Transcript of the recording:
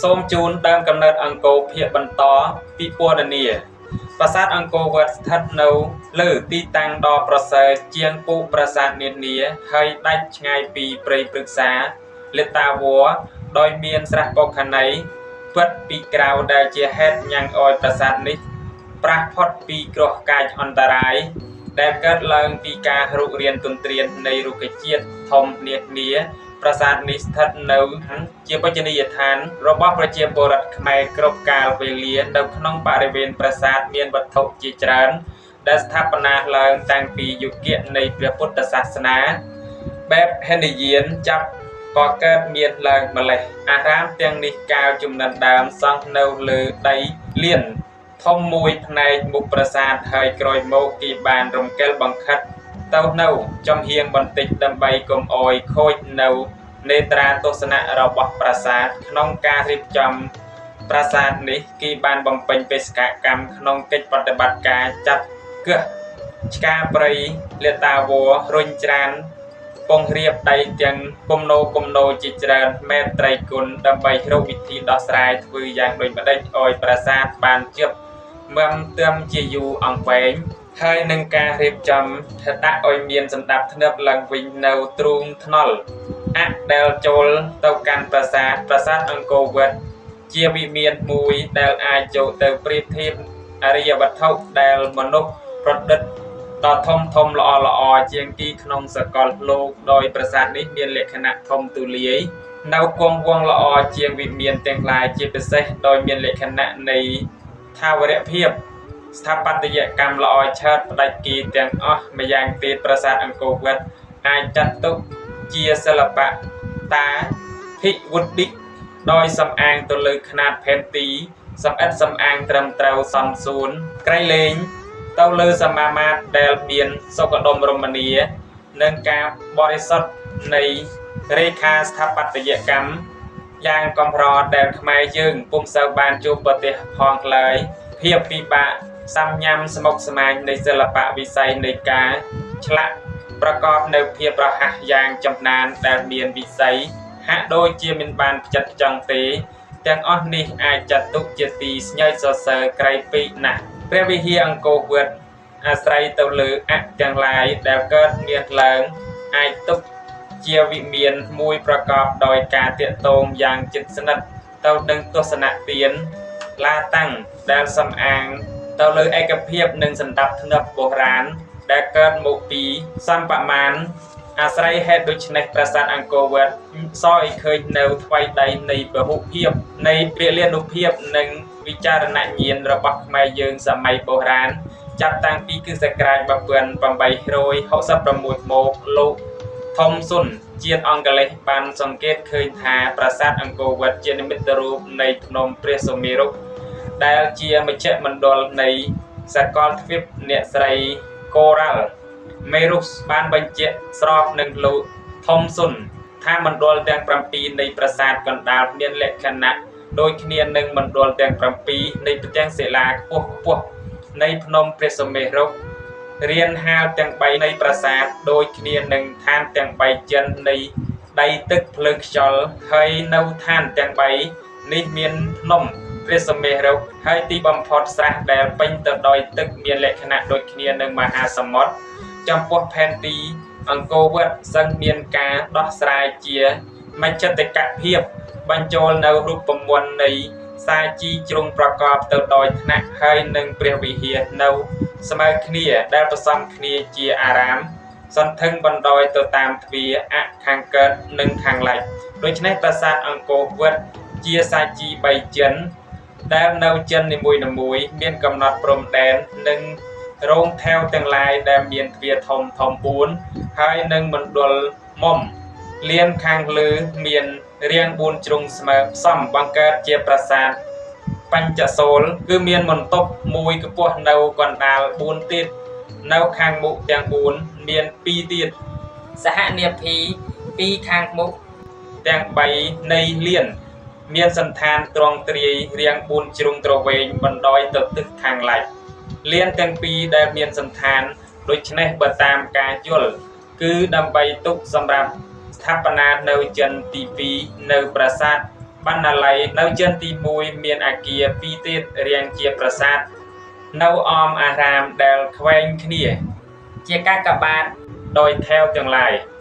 សូមជូនដើមកំណើតអង្គរភាគបន្តពិពណ៌នា ប្រាសាទអង្គរវត្តស្ថិតនៅលើទីតាំងដ៏ប្រសើរជាងពួកប្រាសាទនានា ហើយដាច់ឆ្ងាយពីព្រៃព្រឹក្សាលិតាវរ ដោយមានស្រះបុក្ខណីពិតពីក្រៅ ដែលជាហេតុញ៉ាំងឲ្យប្រាសាទនេះប្រាសផុតពីគ្រោះកាចអន្តរាយ ដែលកើតឡើងពីការរុករានទន្ទ្រាននៃរុក្ខជាតិធំនានា។ ប្រាសាទនេះស្ថិតនៅជាបូជនីយដ្ឋានរបស់ប្រជាពលរដ្ឋខ្មែរគ្រប់កាលវេលា។ នៅក្នុងបរិវេណប្រាសាទមានវត្ថុជាច្រើន ដែលស្ថាបនាឡើងតាំងពីយុគនៃព្រះពុទ្ធសាសនាបែបហិនយានចាប់ក៏កើតមានឡើងម្ល៉េះ។ អារាមទាំងនេះកាលជំនាន់ដើមសង់នៅលើដីលានធំមួយផ្នែកមុខប្រាសាទ ហើយក្រោយមកគេបានរំកិលបង្ខិតទៅនៅចំហៀងបន្តិច ដើម្បីកុំអោយខូចនៅនេត្រាទស្សនៈរបស់ប្រាសាទ។ ក្នុងការរៀបចំប្រាសាទនេះ គេបានបំពេញបេសកកម្មក្នុងកិច្ចប្រតិបត្តិការចាត់គះឆ្ការព្រៃលតាវរ រុញច្រានពង្រៀបដីទាំងគំនោគំនោជាច្រើនម៉ែត្រត្រីគុណ ដើម្បីរកវិធីដោះស្រាយធ្វើយ៉ាងដូចម្តេចឲ្យប្រាសាទបានជាប់មឹមទឹមជាយូរអង្វែង ហើយនឹងការរៀបចំដាក់ឲ្យមានសណ្ដាប់ធ្នាប់ឡើងវិញនៅទ្រូងថ្នល់អ័ក្សដែលចូលទៅកាន់ប្រាសាទ។ ប្រាសាទអង្គរវត្តជាវិមានមួយដែលអាចចូលទៅប្រៀបធៀបអរិយវត្ថុដែលមនុស្សប្រឌិតដ៏ធំធំល្អល្អជាងទីក្នុងសកលលោក ដោយប្រាសាទនេះមានលក្ខណៈធំទូលាយនៅគង់វង្សល្អជាងវិមានទាំងឡាយ ជាពិសេសដោយមានលក្ខណៈនៃថាវរភាពស្ថាបត្យកម្មល្អឆើតផ្ដាច់គេទាំងអស់។ ម្យ៉ាងទៀត ប្រាសាទអង្គរវត្តអាចចាត់ទុកជាសិល្បៈតាភិវុឌ្ឍិ ដោយសំអាងទៅលើខ្នាតផែនទីសម្អិតសម្អាងត្រឹមត្រូវសមសួន ក្រៃលែងទៅលើសមាមាត្រដែលមានសុខដុមរមនា និងការបរិសុទ្ធនៃរេខាស្ថាបត្យកម្មយ៉ាងកម្រ ដែលខ្មែរយើងពុំសូវបានជួបប្រទះផងឡើយ។ ភាពពិបាកសាំញ៉ាំស្មុគស្មាញនៃសិល្បៈវិស័យនៃការឆ្លាក់ប្រកបនៅភាពរហ័សយ៉ាងចំណាន ដែលមានវិស័យហាក់ដូចជាមិនបានផ្ចិតផ្ចង់ទេ ទាំងអស់នេះអាចចាត់ទុកជាទីស្ញើចសរសើរក្រៃពេកណាស់។ ព្រះវិហារអង្គរវត្តអាស្រ័យទៅលើអ័ក្សទាំងឡាយដែលកើតមានឡើង អាចទុកជាវិមានមួយប្រកបដោយការទាក់ទងយ៉ាងជិតស្និទ្ធទៅនឹងទស្សនទានឡាតាំង ដែលសំអាងទៅលើឯកភាពនិងសណ្ដាប់ធ្នាប់បុរាណដែលកើតមកពីសម្បមានអាស្រ័យហេតុដូច្នេះ ប្រាសាទអង្គរវត្តសឲ្យឃើញនៅថ្វៃដីនៃពហុភាពនៃព្រះលានុភាពនិងវិចារណញ្ញាណរបស់ខ្មែរយើងសម័យបុរាណ ចាប់តាំងពីគ.សករាជ 1866 មក។ លោកថមសុន ជាតិអង់គ្លេស បានសង្កេតឃើញថា ប្រាសាទអង្គរវត្តជានិមិត្តរូបនៃភ្នំព្រះសុមេរុ ដែលជាមជ្ឈមណ្ឌលនៃសកលទ្វីប។ អ្នកស្រីកូរ៉ាល់មេរុស បានបញ្ជាក់ស្របនឹងលោកថមសុនថា មណ្ឌលទាំង 7 នៃប្រាសាទកណ្ដាលមានលក្ខណៈដូចគ្នានឹងមណ្ឌលទាំង 7 នៃផ្ទាំងសិលាខ្ពស់ខ្ពស់នៃភ្នំព្រះសុមេរុ រានហាលទាំង 3 នៃប្រាសាទដូចគ្នានឹងឋានទាំង 3 ចិននៃដីទឹកភ្លើងខ្យល់ ហើយនៅឋានទាំង 3 នេះមានភ្នំព្រះសុមេរុ ហើយទីបំផុតស្រះដែលពេញទៅដោយទឹកមានលក្ខណៈដូចគ្នានឹងមហាសមុទ្រ។ ចំពោះផែនទីអង្គរវត្តសឹងមានការដោះស្រាយជាមជ្ឈតិកភាព បញ្ចូលនៅរូបមន្តនៃសាជីជ្រុងប្រកបទៅដោយថ្នាក់ ហើយនឹងព្រះវិហារនៅស្មើគ្នា ដែលផ្សំគ្នាជាអារាមសន្ធឹងបណ្ដោយទៅតាមទ្វារអ័ក្សខាងកើតនិងខាងលិច។ ដូច្នេះ ប្រាសាទអង្គរវត្តជាសាជី 3 ចិន ដែលនៅចិននីមួយៗមានកំណត់ព្រំដែន និងរោងថែវទាំងឡាយដែលមានទ្វារធំធំ 4 ហើយនឹងមណ្ឌលមុំលានខាងលើមានរាង 4 ជ្រុងស្មើផ្សំ បង្កើតជាប្រាសាទបញ្ចសូល គឺមានបន្ទប់មួយខ្ពស់នៅកណ្ដាល 4 ទៀត នៅខាងមុខទាំង 4 មាន 2 ទៀត សហនាភី 2 ខាងមុខទាំង 3 នៃលានមានសន្តានត្រង់ទ្រាយរាង 4 ជ្រុងទ្រវែងបណ្ដោយទៅទិសខាងលិច។ លានទាំងពីរដែលមានសន្តានដូច្នេះ បើតាមការយល់ គឺដើម្បីទុកសម្រាប់ស្ថាបនានៅចិនទី 2 នៅប្រាសាទ បណ្ណាល័យនៅជាន់ទី1មានអគារពីរទៀតរាងជាប្រាសាទនៅអមអារាមដែលខ្វែងគ្នាជាកាកបាទដោយថែវទាំងឡាយ។